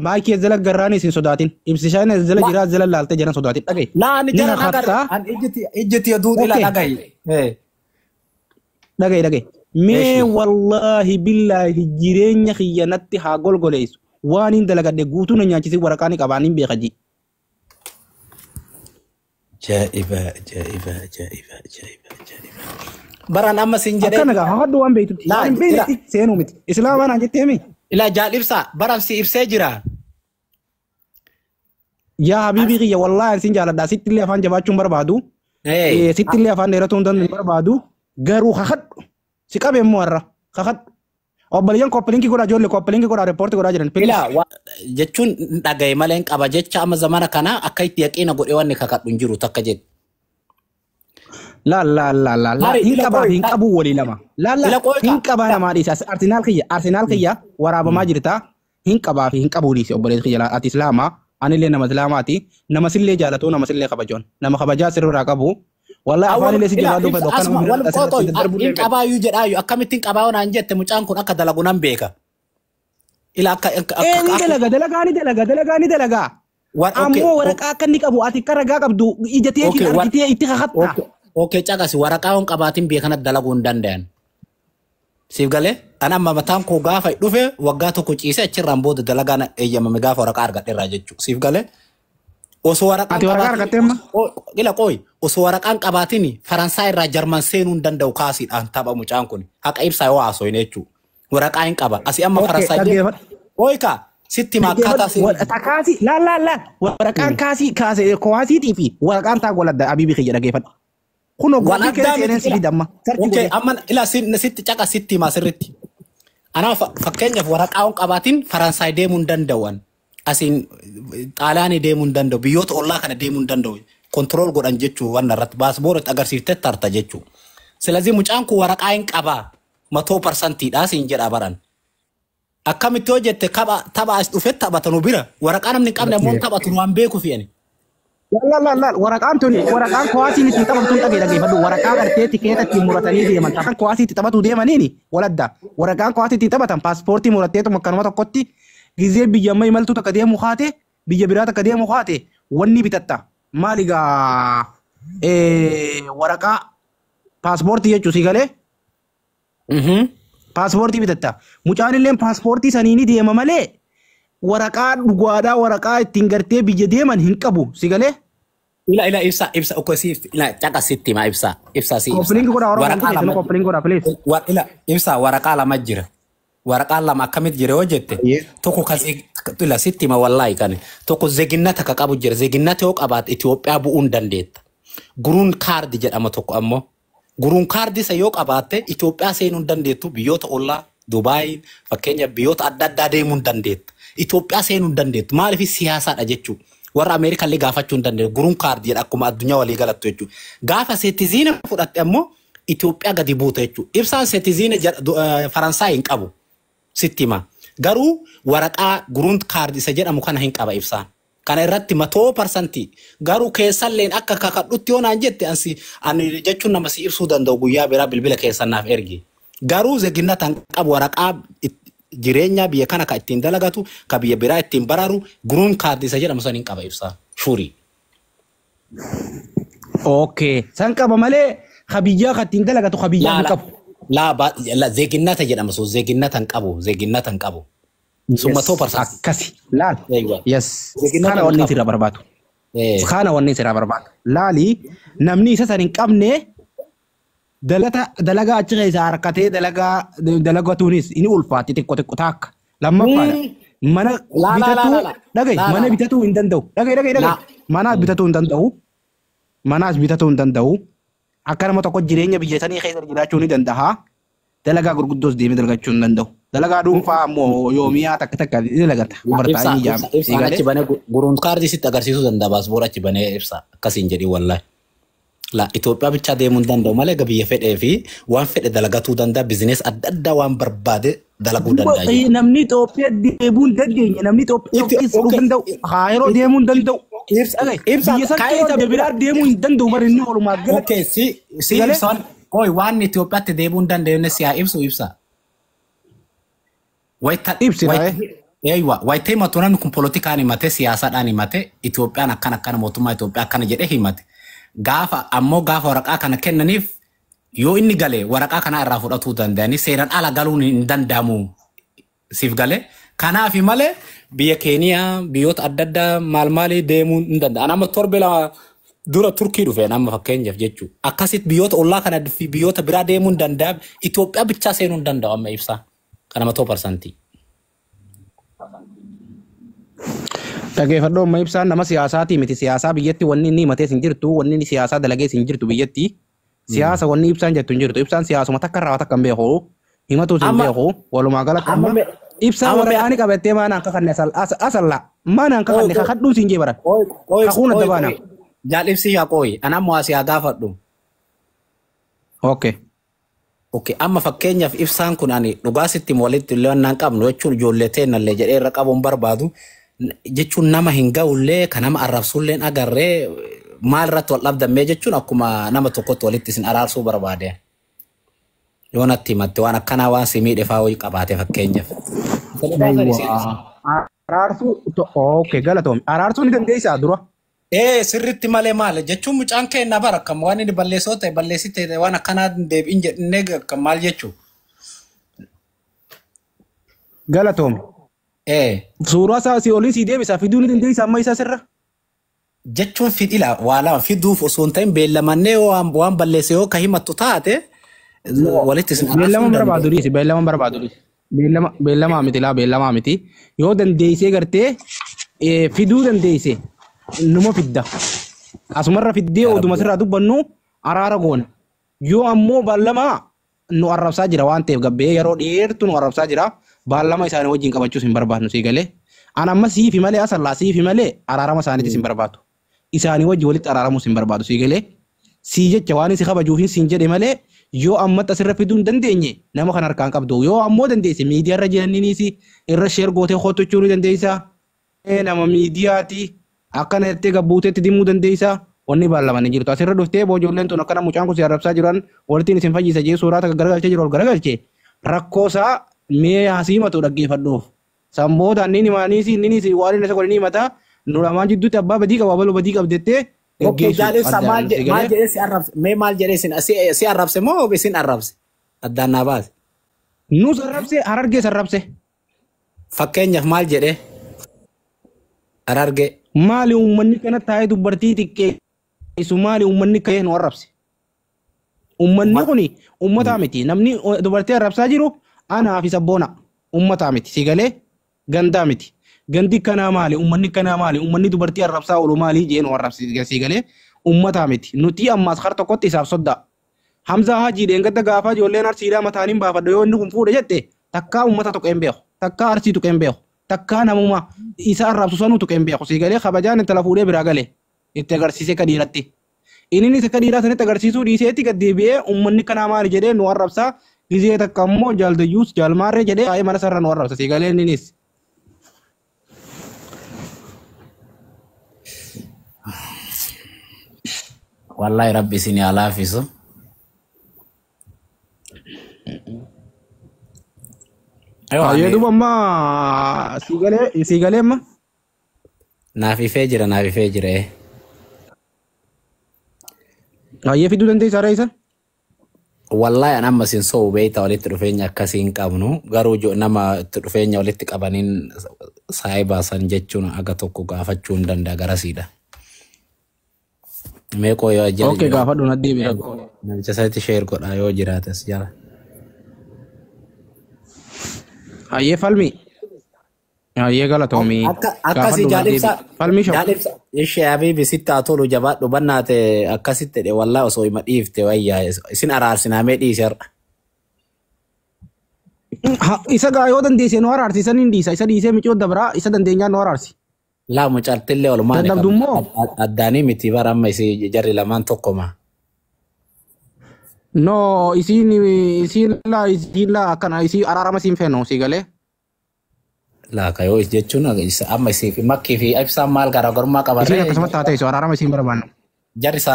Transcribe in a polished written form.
Maayikii jala garraan isin sodaatin. Ibsishaan jala jiraa jala laaltee jiran sodaatin. Dhagaye. Laa ani Ni jala nagar kakattaa. an ijjiti ijjiti duuti ila Okay. dhagaye. Eh. Dhagaye dhagaye. Mee Eeshi. wallaahi billaahi jireenya kiyya natti haa golgoleessu. Waan hin dalagadhe guutuu na nyaachisi waraqaa ni qabaan hin beeka ji. Ajaa'iba ajaa'iba ajaa'iba ajaa'iba ajaa'iba. Baraan amma sin jedhee Akkana gaa kakadhu waan beektutti. Laa Waan hin ila beeknetti seenuu miti. Islaamaa naan jettee himi. ila jaal ibsaa baraan si ibsee jira. Yaa habiibii kiyya wallaahi sin jaaladha. Sitti illee afaan jabaachuun barbaadu. Eh. Sitti illee afaan dheeratuu hin barbaadu. Garuu kakadhu. Si qabe immoo har'a. Kakadhu. Obboleeyyan koppilinkii godhaa ijoollee koppilinkii godhaa reepoortii godhaa jiran. Ila Please. jechuun dhagaye malee hin qaba jecha amma zamana kana akka itti yaqiina godhee wanni kakadhu hin jiru takka jedhe. Laal laal laal laal laal Hari hin ila qabaa fi qoy hin qabu walii lama. Laal ila laal qoy hin ka qabaa namaa dhiisa. Arsenaal kiyya Arsenaal kiyya waraabamaa jirta. Hin qabaa fi hin qabuu dhiisi obboleessi kiyya laal ati islaamaa anillee nama islaamaati. Nama sillee jaalatoo nama sillee kabajoon nama kabajaa sirraa qabu. Wallahi awwal afaanillee si ila jabaadhuu ibsa fedhu akka asuma nama wal biratti asirratti qoxoy daddarbuu hin qabaayyuu jedhaayyuu akkamitti hin qabaa naan jette mucaan kun akka dalagu nan beeka. Ila akka akka Ee ni akka dalaga dalagaa ni dalaga dalagaa ni dalaga. war okay Ammoo waraqaa akka inni qabu ati akka ragaa qabdu ija teetiin okay war argitee itti kakatta. okay okay caqasi waraqaa hon qabaatin biyya kanatti dalaguu hin danda'an. Siif galee an amma mataan koo gaafa dhufe waggaa tokko ciisee achirraan booda dalagaan eeyyamame gaafa waraqaa argadheerraa jechuudha. Siif galee osoo waraqaan Ati waraqaa qabaatin argattee amma? ila qoy osoo waraqaan qabaatin Faransaay irraa Jarman seenuu hin danda'u kaasiidhaan tapha mucaan kun haqa ibsaa yoo haasofne jechuudha. Waraqaa hin qaba asii amma Okay Faransaay deemu dhaggeeffadhu. qoy kaa sitti hima akkaataa Dhaggeeffadhu. seenuu Kaasii laal laal laal waraqaan kaasii kaasee kowaasiitii fi waraqaan taa goladda abiibii kiyya dhaggeeffadhu. Kunoo wal goolii keessa addaa seeneen miti si ila fida amma. Sarchi okay godhee. amma ila sitti caqa sitti hima sirritti. Anaaf fakkeenyaaf waraqaa hin qabaatin Faransaay deemuu hin danda'an. Asiin Xaaliyaanii deemuu hin danda'u. Biyyoota ollaa kana deemuu hin danda'u. Kontirool godhan jechuu waan irratti baasboora itti agarsiiftee tarta jechuu. Silazii mucaan kun waraqaa hin qabaa. Matoo parsantiidhaa siin jedha baran. Akkamitti yoo jette tapha as dhufe taphatanu bira waraqaa namni hin qabne ammoo taphatu waan beeku fi ani. Laal laal laal waraqaan tuni waraqaan kowaasiin ittiin taphattuun dhagee dhaggeeffadhu waraqaa gartee tikeeta ittiin muratanii deeman taphaan kowaasii itti taphatu deemaniini waladda waraqaan kowaasii ittiin taphatan paaspoortii muratteetuma akkanuma tokkotti gizee biyya amma imaltuu takka deemu haate biyya biraa takka deemu haate wanni bitatta maali gaa waraqaa paaspoortii jechuu si galee paaspoortii bitatta mucaan illee paaspoortii sanii ni deema malee waraqaa dhugaadhaa waraqaa ittiin gartee biyya deeman hin qabu si galee. Ila ila ibsa ibsa okko si ila caqa sitti hima ibsa ibsa si ibsa Koppiliingi godhaa Oromoo hundi waraqaa keessanuu lama koppiliingi godhaa please. Ila ibsa waraqaa lama jira. Waraqaan lama akkamitti jira yoo jette tokko kan ila sitti hima wallaahi kan tokko zeginnata ka qabu jira zeginnata yoo qabaatte Itoophiyaa bu'uu hin dandeetta. Guruun kaardi jedhama tokko ammoo guruun kaardi isa yoo qabaatte Itoophiyaa seenuu hin dandeettu biyyoota ollaa Dubaay fakkeenya biyyoota adda addaa deemuu hin dandeetta. Itoophiyaa seenuu hin dandeettu maaliif siyaasaadha jechuudha. Warra Ameerikaa illee gaafachuu hin dandeettu guruun kaardi jedha akkuma addunyaa walii galattu jechuudha. Gaafa seetiziina fudhatte ammoo Itoophiyaa gadi buuta jechuudha. Ibsaan seetiziina Faransaay hin qabu. Sitti hima. Garuu waraqaa guruun kaardi isa jedhamu kana hin qaba ibsaan. Kana irratti matoo parsantii garuu keessalleen akka kakadhutti yoo naan jette ansi ani jechuun nama si ibsuu danda'u guyyaa biraa bilbila keessan naaf ergi. Garuu zeginnata hin qabu waraqaa jireenya biyya kana ka ittiin dalagatu ka biyya biraa ittiin bararu guruun kaardi isa jedhamu san hin qaba ibsaan. Shuurii. Okay. San qaba malee kabiyyaa kan ittiin dalagatu kabiyyaa Laa hin la qabu. laa la zeginnata jedhama sun zeginnata hin qabu zeginnata hin qabu. Sun matoo Yes. parsantii. Akkasi. Laal. Eeywa. Yes. Zeginnata Kana hin wanni qabu. sirraa barbaadu. Eh. Kana wanni sirraa barbaadu. Laali namni isa san hin qabne dalagaa achi keessaa harkatee dalagaa dalagatuunis ni ulfaatti xiqqoo xiqqoo taakka. Lammaffaadha. Mana Laa laa laa bitatuu laa laa. dhagahi Laa mana laa. bitatuu hin danda'u. Dhagahi dhagahi dhagahi. Laa. Manaas bitatuu hin danda'u. Manaas bitatuu hin danda'u. Akka nama tokko jireenya biyya sanii keessa jiraachuu ni danda'a. Dalagaa gurguddoos deemee dalagachuu hin danda'u. Dalagaa dhuunfaa ammoo yoomiyaa takka takka ni dalagata. Ibsa Bartaa'ee ni ibsa jaama. ibsaan achi banee guruun kaardii sitti agarsiisuu danda'a baasboora achi banee ibsa akkasiin jedhi wallaahi. La Itoophiyaa bichaa deemuu hin danda'u malee biyya fedhee fi waan fedhe dalagatuu danda'a bizinees adda addaa waan barbaade dalaguu danda'a jechuudha. Namni Itoophiyaa deemuu hin dandeenye namni Itoophiyaa Itti keessa dhufuu okay danda'u Kaayiroo deemuu hin danda'u. ibsa Dhagahi ibsa biyya san kaayiroo keessa biraa deemuu hin danda'u bari inni walumaa galatti. okay si si Galee ibsaan qoy waan Itoophiyaatti deemuu hin dandeenye si haa ibsu ibsa. Wayita ibsi wayita taa'ee. Eeywa wayita himatu namni kun polotikaan himate siyaasaadhaan himate Itoophiyaan akkana akkana mootummaa Itoophiyaa akkana jedhee himate. Gaafa ammoo gaafa waraqaa kana kennaniif yoo inni gale waraqaa kana irraa fudhatuu danda'anii seeraan ala galuun hin danda'amu siif gale. Kanaaf malee biyya Keeniyaa biyyoota adda addaa maal maalii deemuu hin danda'an. Amma torbe 2 dura Turkii dhufeen amma fakkeenyaaf jechuudha. Akkasitti biyyoota ollaa kana fi biyyoota biraa deemuu hin danda'amu. Itoophiyaa bichaa seenuu hin danda'u amma ibsaa. Kanama 1%. Dhaggeeffadhu amma ibsaan nama siyaasaatii miti siyaasaa biyyatti wanni inni himatees hin jirtu wanni inni siyaasaa dalagees hin jirtu biyyatti. Siyaasa wanni ibsaan jettu hin jirtu ibsaan siyaasuma takka irraa takka hin beeku himatuus hin Amma beeku walumaa galatti amma amma me ibsaan amma me waraqaa ni qabattee maana akka kanne asalla maana akka qoy kanne qoy kakadhuun siin jee baran qoy qoy kakuun adda qoy baana. qoy jaal ibsi yaa qoy ana ammoo asii haa gaafadhu. Okay. Okay, amma fakkeenyaaf ibsaan kun ani dhugaa sitti walitti illee waan qabnu jechuun ijoollee teennallee jedhee irra qabuun barbaadu jechuun nama hin ga'ullee kan nama arrabsullee agarree maal irratti wal dhabdammee jechuun akkuma nama tokkotti walitti isin araarsuu barbaade. Yoo natti himatte waan akkanaa waan si miidhe fa'aa wayii qabaate fakkeenyaaf. Ayiwaa. Araarsuu okay galatoome araarsuu ni dandeessaa dura. Ee sirriitti malee maal jechuun mucaan keenya bara akkam waan inni balleessoo ta'e balleessite waan akkanaa hin deebi'in jedhannee akkam maal jechuu. Galatoome. Ee Suuraa isaa asii olii sii deebisaa fiduu ni dandeessaa amma isaa sirra. jechuun fidila waa lama fiduuf osoo hin ta'in beellamannee waan balleesse yoo ka himattu taate walitti isin araarsuu Beellama hin barbaadu danda'u. dhiisi beellama barbaadu dhiisi. Beellama beellamaa miti laa beellamaa miti. Yoo dandeessee gartee fiduu dandeesse numa fidda. Asumarra fiddee Yaa oduma Rabbi. sirraa dubbannu araara goona. Yoo ammoo beellamaa nu arrabsaa jira waan ta'eef gabbee yeroo dheertu nu arrabsaa jira. Beellama isaanii wajjin qabachuus hin barbaadnu sii galee. An amma siifi malee asallaa siifi malee araarama isaaniitis hin barbaadu. Isaanii wajjin walitti araaramuus hin barbaadu sii galee. Sii jecha waan si kabajuufin siin jedhe malee yoo ammatti asirra fiduu hin dandeenye nama kan harkaan qabdu yoo ammoo dandeesse miidiyaa irra jiraniinis irra sheer gootee hojjechuu ni dandeessa. Nama miidiyaati akkana jettee gabbuuteetti dimuu dandeessa. Wanni baallaman hin jirtu asirra dhuftee boojolleen tun akkana mucaan kun si arrabsaa jiran walittiin isin fayyisa jee suuraa takka garagalchee jiru ol garagalchee rakkoo isaa mee hasimatu dhaggeeffadhuuf. San booda inni himaaniis inni waan inni isa godhe ni himata nu lamaan jidduutti abbaa badii qaba abaluu badii qabdettee Okay, geggeessu jaal ibsa maal addaan si jedhe maal galee. jedhee si arrabse mee maal jedhee isin si arrabse moo isin arrabse addaan naa baase. Nus arrabse harargees arrabse. Fakkeenyaaf maal jedhee Harargee. Maali uummanni kana taa'ee dubartii xiqqeessu maali uummanni ka'ee nu arrabse. Uummanni kun uummataa miti. Namni dubartii arrabsaa jiru anaa fi sabboona. Uummataa miti. Si galee gandaa miti. Gandi kanaa maali? Uummanni kanaa maali? Uummanni dubartii arrabsaa oolu maali? Jee nu arrabse si galee uummataa miti. Nuti ammaas har tokkotti isaaf soddaa. Hamzaa Hajii dheengadda gaafa ijoolleen arsiidhaa mataaniin baafadha yoo inni kun fuudhe jette takkaa uummata tuqee hin beeku. Takkaa arsii tuqee hin beeku. Takkaa namuma isa arrabsu sanuu tuqee hin beeku. Si galee kabajaan intala fuudhee biraa galee itti agarsiisee akka dhiiratti. Inni akka dhiiraa sanitti agarsiisuu dhiiseetti gad deebi'ee uummanni kanaa maali jedhee nu arrabsaa. Gizee takka immoo jaaldayyuus jaalmaarree jedhee waa'ee mana sarara nu arrabsa. Si galee inninis. Wallaahi rabbi isin haa laaffisu. Yoo Baay'ee ani duuba amma si galee amma. naaf ifee jira naaf ifee jira. Baay'ee fiduu dandeessaa reessa. Wallaahi an amma isin so'u beektaa walitti dhufeenya akkasii hin qabnu garuu nama itti dhufeenya walitti qabaniin saayibaa san jechuun aga tokko gaafachuu hin danda'a garasiidha. Meeqoo yoo jala Okay jira gaafadhu na deebi rakkoo. namicha sanitti sheer godhaa yoo jiraates jala. Hayyee falmi. Hayyee galatoomii. Akka akkasii Gaafadhu na deebi. jaalibsa Falmii shaw. jaalibsa ishee habiibi sitti haa tolu jabaadhu bannaate akkasitti jedhe wallaahi osoo hima dhiifte wayyaa isin araarsinaa mee dhiise har'a. Isa gaa yoo dandeesse nu araarsi isa ni dhiisa isa dhiisee micoo dabraa isa dandeenyaan nu araarsi. Laa mucaaltillee olmaani Dadhabdu immoo addaanii miti bara amma isii jarri lamaan tokkoma. no isiin isiin laa isiin laa akkana isii araarama siin feenu sii galee. Laaka yoo jechuun amma isii fi makkii fi ibsaan maal garaagarummaa Isiin qabarree akkasumatti haa teessu araarama isiin barbaannu. jarri isaan